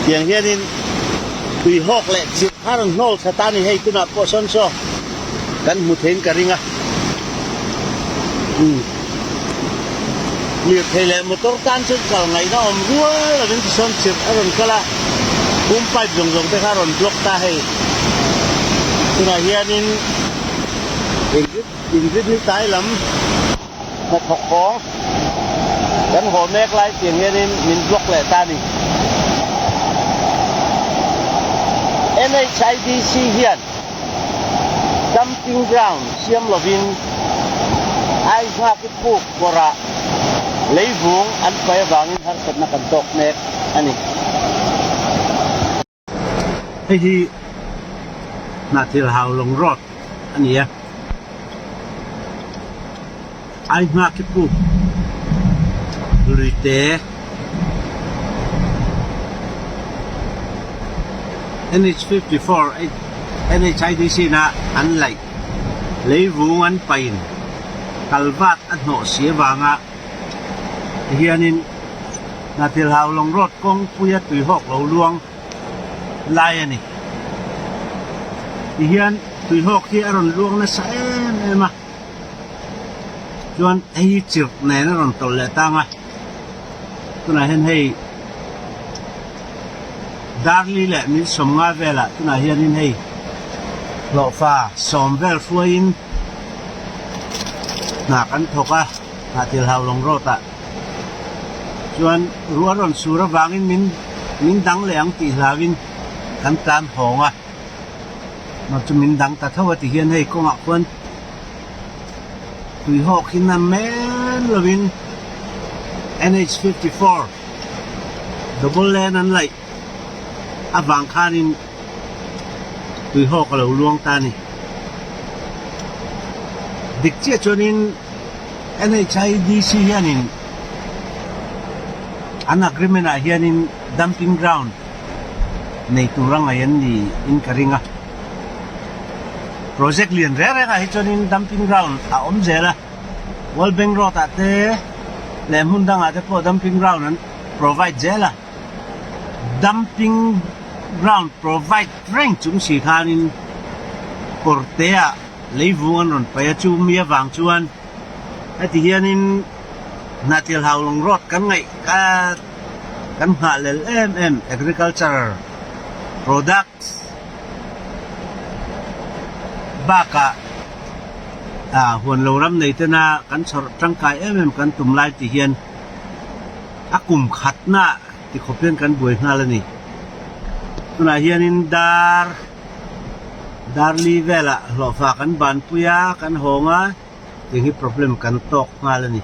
Tiang hianin tuihawk leh chirh kha rawn hnawl thla ta a ni hei tunah pawh sawn saw kan hmu theiin ka ring a. Umm lirthei leh motor tan chuan kal ngaihna awm rual lovin tisawn chirh a rawn kal a, pum pipe zawng zawng te kha a rawn block ta hei. Tunah hianin engzit engzit ni tlai lam hnathawk haw kan haw mek lai tiang hianin min block leh ta a ni. NHIDC hian Dumping ground siam lovin Aihnghaki puk kawrah leivung an paih avangin harsatna kan tawk mek a ni. Hei hi Hnahthil Haulawng Road a ni a, Aihnghaki puk luite NH 54 NHIDC na an laih leivung an pain kalvat a hnawh si avanga tihianin Hnathil Haulawng Road kawngpuia tuihawk lo luang lai a ni. Tihian tuihawk hi a rawn luang nasa em em a. Chuan hei hi chirh nen a rawn tawlh leh tang a, tunah hian hei Darli leh min sawmnga velah tunah hianin hei hlawhfa sawm vel hruaiin hna kan thawk a, Hnahthil Haulawng Road ah chuan ruah rawn sur avangin min min dang leh ang tih hlauin kan tlan hawng a. Mah chu min dang ta tho a ti hian hei kawngah khuan tuihawk hi na men lovin NH 54 double lane an laih avang khanin tuihawk a lo luang ta a ni. Dik chiah chuanin NHIDC hianin an agreement ah hianin dumping ground nei tur a ngaih an ni in ka ring a. Project lian reng reng ah hi chuanin dumping ground a awm zel a, World Bank Road ah te leh hmun dangah te pawh dumping ground an provide zel a. Dumping ground provide reng chung si khanin kawrte ah leivung an rawn paih a, chu mi avang chuan heti hianin Hnahthil Haulawng Road kan ngaih ka Kan nghahhlel em em agriculture products bakah ah huan lo ram nei tena kan chhawrh tangkai em em kan tum lai tih hian a kum khatna ti khawp hian kan buai nghal a ni. Tunah hianin dar darli velah hlawhfa kan banpui a kan hawng a tih hi problem kan tawk nghal a ni.